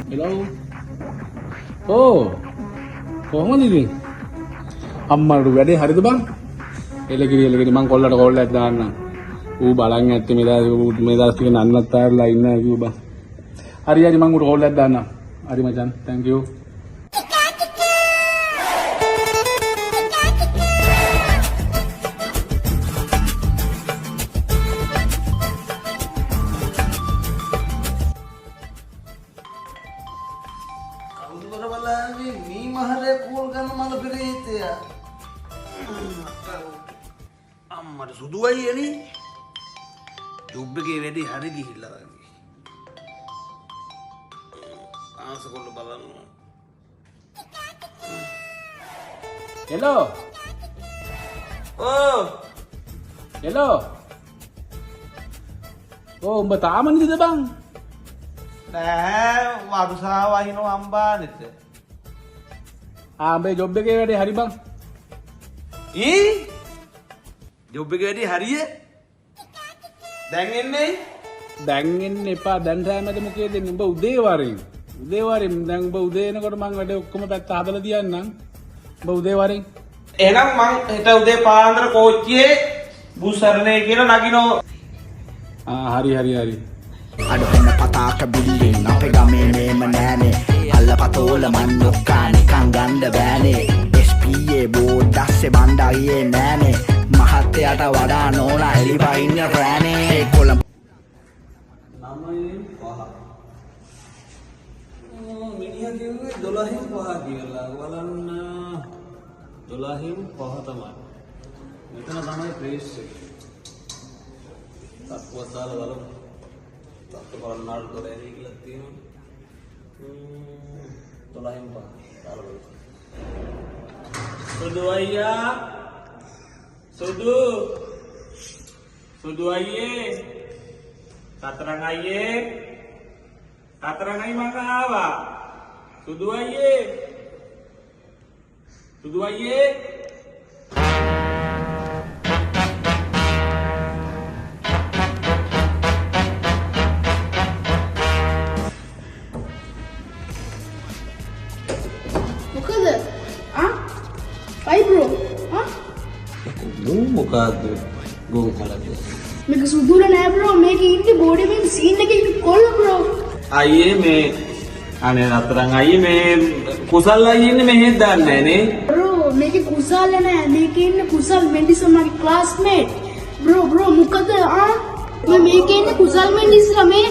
Hello. ඕ කොහොමද ඉතින්? අම්මට වැඩේ හරිද බං? එලකිරි එලකිරි මං කොල්ලට කෝල් එකක් දාන්නම්. ඌ බලන් ඇත්තේ මේ දවස් මේ දවස් ටික නන්නත් ආරලා ඉන්න කිව්ව බං. හරි හරි මං ඌට කෝල් එකක් දාන්නම්. හරි මචං thank you. කවුද බර බලන්නේ මේ මහරේ කෝල් ගන්න මල පෙරේතයා. අම්මට සුදු අයියනේ. ජොබ් එකේ වැඩේ හරි ගිහිල්ලා වගේ. ආස කොල්ල බලන්න. හෙලෝ. ඕ හෙලෝ. ඕ උඹ තාම නිදිද බං? නෑ වරුසා වහිනෝ අම්බානෙට. ආ උඹේ ජොබ් එකේ වැඩේ හරි බං. ඊ ජොබ් එකේ වැඩේ හරිය? දැන් එන්නේ? දැන් එන්න එපා. දැන් රෑ මැද මොකේද එන්නේ? උඹ උදේ වරෙන්. උදේ වරෙන්. දැන් උඹ උදේ එනකොට මං වැඩේ ඔක්කොම පැත්ත හදලා තියන්නම්. උඹ උදේ වරෙන්. එහෙනම් මං හෙට උදේ පාන්දර කෝච්චියේ බුසරණේ කියලා නගිනෝ. ආ හරි හරි හරි. අඩ වෙන පතාක බිල්ඩින් අපේ ගමේ නේම නෑනේ. අල්ලපතෝල මන්නොක්කා නිකන් ගන්න බෑනේ. SPA board අස්සේ බණ්ඩාරියේ නෑනේ. මහත්තයාට වඩා නෝනා එලිපයින්න රෑනේ. කොළඹ නමයෙන් පහ. මිනිහා කිව්වේ 12න් පහ කියලා. බලන්න 12න් පහ තමයි. මෙතන තමයි ප්ලේස් එක. තට්ටුවක් දාලා බලමු. තට්ටු කරන්න ආල් දොර ඇරි කියලා තියෙනවා. 12න් පහ දාලා බලමු. සුදු අයියා, සුදු සුදු අයියේ, කතරන් අයියේ, කතරන් අයියේ, මං ආවා. සුදු අයියේ, සුදු අයියේ. මොකද? ආ? බයි බ්‍රෝ. ආ? මූ මොකද්ද ගොන් කලද? මේක සුදුල නෑ බ්‍රෝ. මේක ඉන්නේ බෝඩි එකේ සීන් එකේ ඉන්න කොල්ල බ්‍රෝ. අයියේ, මේ අනේ රත්තරන් අයියේ, මේ කුසල් අයියේ ඉන්නේ මෙහෙත් දන්නේ නෑ නේ. බ්‍රෝ, මේකේ කුසල් නෑ. මේකේ ඉන්නේ කුසල් මෙන්ඩිස්, මගේ ක්ලාස්මේට්. බ්‍රෝ බ්‍රෝ මොකද? ආ? මේ මේකේ ඉන්නේ කුසල් මෙන්ඩිස්ලා. මේ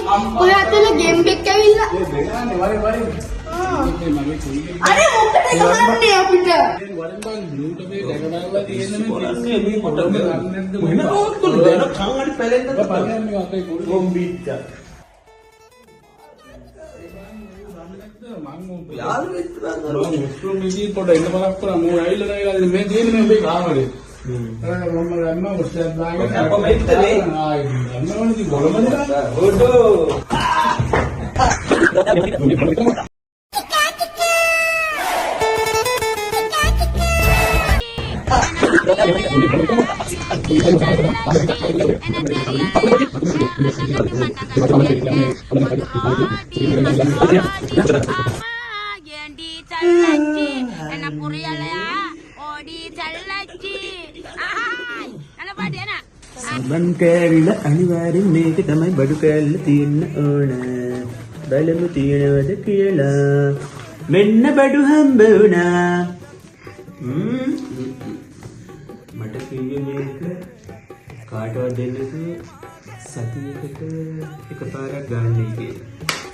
ඔය අතල ගෙම්බෙක් ඇවිල්ලා. ඒ දෙනානේ වරෙන් වරෙන්. ආ. මේ මගේ කොල්ලෙක්. අනේ මොකටද ගහන්නේ අපිට? වරෙන් බං මූට මේ දැකලා තියෙන කරන්නේ මේ මේ කොට දන්නේ නැද්ද? මෙහෙම කොහොමද දෙන කන් අඩි පැලෙන්න? ඔබ පල්ලෙන් මේ අපේ කොල්ලෙක්. ගොම්බිච්ච. මං උඹ යාළුවෙක් මං මුස්ලිම් මිදී පොඩ එන්න බලක් කරා. මූ ඇවිල්ලා නෑ කියලා මේ තියෙන්නේ මේ උඹේ කාමරේ. අර මම රම්ම මුස්ලිම් දාගෙන අප මෙත්තනේ. ආ ඉතින් දන්නවනේ ඉතින් ගොළමද නෑ. ඔඩෝ. ஏண்டி சல்லச்சி என்ன புரியலையா? ஓடி சல்லச்சி. ஆஹாய், நல்ல பாட்டு என்ன? සබන් කෑල්ල අනිවාර්යෙන් මේක තමයි බඩු කෑල්ල තියෙන්න ඕන. බලමු තියෙනවද කියලා. මෙන්න බඩු හම්බ වුණා. මට කිව්වේ මේක කාටවත් දෙන්න නැතුව සතියකට එකපාරක් ගන්නයි කියලා.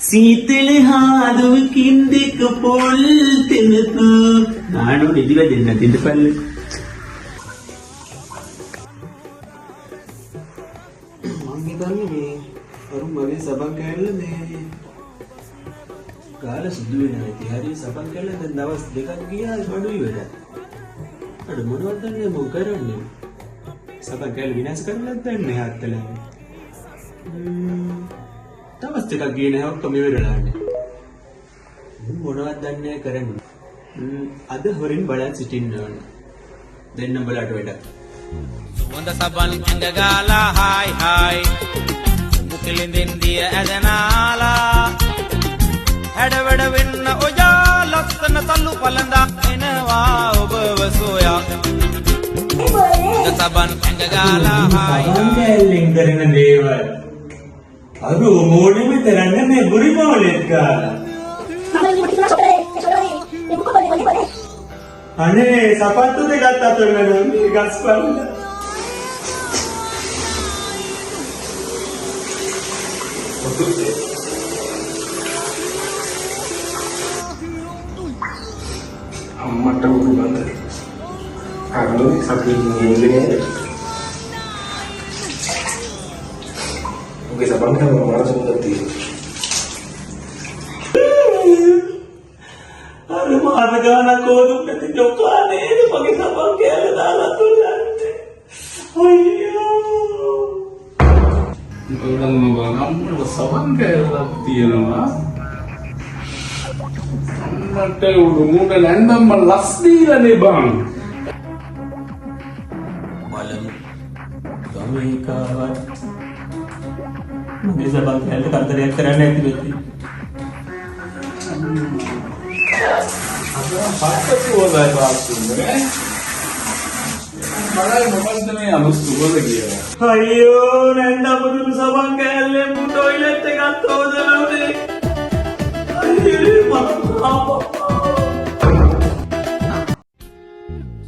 සීතල හාදුවකින් දෙක පොල් තෙනකු නානු නිදිව දෙන්න තින්දපල්ල. මං හිතන්නේ මේ අරු මගේ සබන් කෑල්ල මේ ගාලා සුදු වෙනවා ඇති. හරි සබන් කෑල්ල දැන් දවස් දෙකක් ගියා බඩු ඉවරයි. අර මොනවද දන්නේ මොන් කරන්නේ? සබන් කෑල්ල විනාශ කරලාත් දන්නේ හත්තලා. දවස් දෙකක් ගියේ නැහැ ඔක්කොම ඉවරලානේ. මුන් මොනවද දන්නේ කරන්නේ? අද හොරින් බලන් සිටින්න ඕන. දෙන්න උඹලාට වැඩක්. සුවඳ සබන් ඇඟ ගාලා හායි හායි මුකිලින්දෙන් දිය ඇදනාලා හැඩවැඩ වෙන්න ඔයා ලස්සන තල්ලු පලඳා එනවා ඔබව සොයා සුවඳ සබන් ඇඟ ගාලා හායි සබන් කෑල්ලෙන් කරන දේවල්. අර ඕමෝලෙම කරන්න මේ බුරි මෝලෙත් ගාලා. අනේ සපත්තු දෙකත් අතර වෙනවා මේ ගස් පල්ල. අම්මට උරු ගඳ. අනේ අපි ඉන්නේ නේද? උගේ සබන් කෑල්ල මාර සුන්දර තියෙනවා. අර මාර ගානක් ඕදුම් නැති ජොකා නේද මගේ සබන් කෑල්ල දාලා තුලන්නේ. අයියෝ. බලන්න බලන්න අම්මට සබන් කෑල්ලක් තියෙනවා. අම්මට උරු මුණ නැන්දම්ම ලස් දීලානේ බං. බලමු. ගමේ කාවත් මගේ සබන් කෑල්ල කරදරයක් කරන්න ඇති වෙති. පට්ට සුවඳයි බාත්රූම් එක ඈ. බලයි මොකද්ද මේ අලුත් සුවඳ කියලා. අයියෝ නැන්දම්ම දුන්නු සබන් කෑල්ලෙන් මු ටොයිලට් එකත් හොදලා උනේ. අයියෝ මං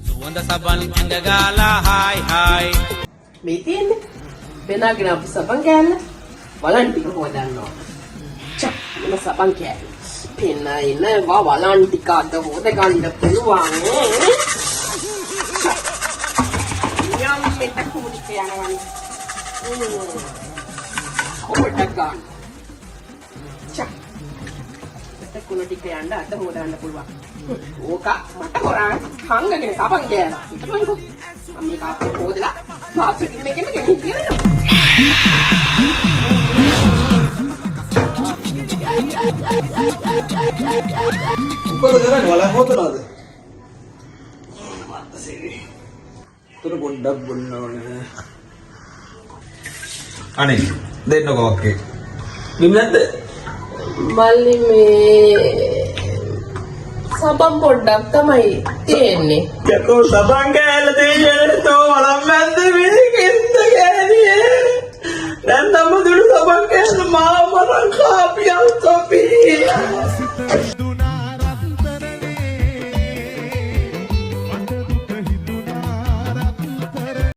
සුවඳ සබන් ඇඟ ගාලා හායි හායි මේ තියෙන්නේ පෙනාගෙන අප සබන් කෑල්ල බලන් ටික හොදන්න ඕන. චක් මෙන්න සබන් කෑල්ල. පෙන එනවා වලන් ටික අද හොද ගන්න පුළුවන්. චක්. යම් මෙත කුණු ටික යනවනේ. හොද ගන්න. චක්. මෙත කුණු ටික යන්න අද හොදන්න පුළුවන්. ඕක මට හොරා හංගගෙන සබන් කෑල්ල. හිතපන්කෝ. මම මේක අපේ හොදලා බාත්රූම් එකෙන් ගෙනින් කියනවා. මොකද කරන්නේ වලක් හොදනවද? තුර පොඩ්ඩක් බොන්න ඕනේ. අනේ දෙන්නකෝ ඔක්කේ. බිම් නැද්ද? මල්ලි මේ සබන් පොඩ්ඩක් තමයි තියෙන්නේ. යකෝ සබන් කෑල්ල දෙන්නේ තෝ වළම් මැද්ද මේකෙන්ද ගෑණියේ. නැන්දම්ම දුන්නු සබන් කෑල්ල මාව මරන් කාපියන් තොපි.